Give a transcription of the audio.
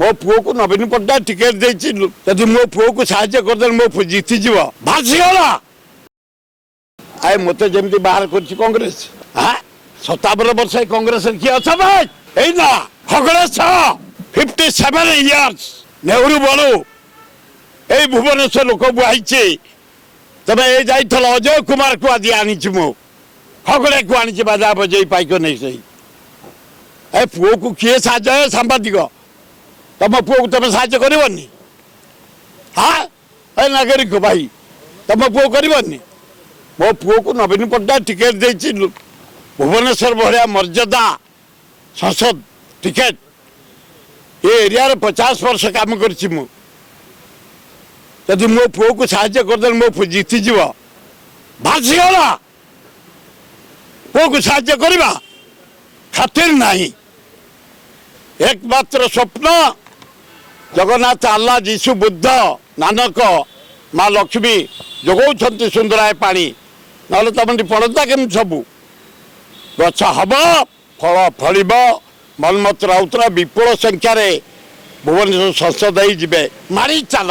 ମୋ ପୁଅକୁ ନବୀନ ପଟ୍ଟନାୟକ ଟିକେଟ ଦେଇଛି। ଯଦି ମୋ ପୁଅକୁ ସାହାଯ୍ୟ କରିଦେଲେ ମୋ ପୁଅ ଜିତିଯିବ, ଭାସିଗଲା। ଆଏ, ମୋତେ ଯେମିତି ବାହାର କରିଛି କଂଗ୍ରେସ, ହଁ, 57 ବର୍ଷ ଏ କଂଗ୍ରେସରେ କିଏ ଅଛ ଭାଇ? ଏଇ ନା କଂଗ୍ରେସ 57 ଇୟର୍ସ, ନେହେରୁ ବଳୁ ଏଇ ଭୁବନେଶ୍ୱର ଲୋକ ବୁହାଇଛି। ତମେ ଏ ଯାଇଥିଲ, ଅଜୟ କୁମାରକୁ ଆଜି ଆଣିଛି ମୁଁ, ଖଗଡ଼ାକୁ ଆଣିଛି, ବାଜା ବଜେଇ ପାଇକ ନେଇ। ସେଇ ଏ ପୁଅକୁ କିଏ ସାହାଯ୍ୟ? ଏ ସାମ୍ବାଦିକ, ତମ ପୁଅକୁ ତମେ ସାହାଯ୍ୟ କରିବନି? ହଁ, ଏ ନାଗରିକ ଭାଇ, ତମ ପୁଅ କରିବନି? ମୋ ପୁଅକୁ ନବୀନ ପଟ୍ଟନାୟକ ଟିକେଟ ଦେଇଛି, ଭୁବନେଶ୍ୱର ଭଳିଆ ମର୍ଯ୍ୟାଦା ସଂସଦ ଟିକେଟ। ଏ ଏରିଆରେ 50 ବର୍ଷ କାମ କରିଛି ମୁଁ। ଯଦି ମୋ ପୁଅକୁ ସାହାଯ୍ୟ କରିଦେଲେ ମୋ ପୁଅ ଜିତିଯିବ, ଭାସିଗଲା। ପୁଅକୁ ସାହାଯ୍ୟ କରିବା ଖାତିର ନାହିଁ। ଏକମାତ୍ର ସ୍ୱପ୍ନ ଜଗନ୍ନାଥ, ଆଲ୍ଲାହ, ଯୀଶୁ, ବୁଦ୍ଧ, ନାନକ, ମା ଲକ୍ଷ୍ମୀ ଯୋଗାଉଛନ୍ତି ସୁନ୍ଦରାୟ ପାଣି। ନହେଲେ ତମେ ପଡ଼ନ୍ତା କେମିତି? ସବୁ ଗଛ ହବ, ଫଳ ଫଳିବ। ମନ୍ମଥ ରାଉତରାୟ ବିପୁଳ ସଂଖ୍ୟାରେ ଭୁବନେଶ୍ୱର ସଂସଦ ହେଇଯିବେ। ମାରି ଚାଲ।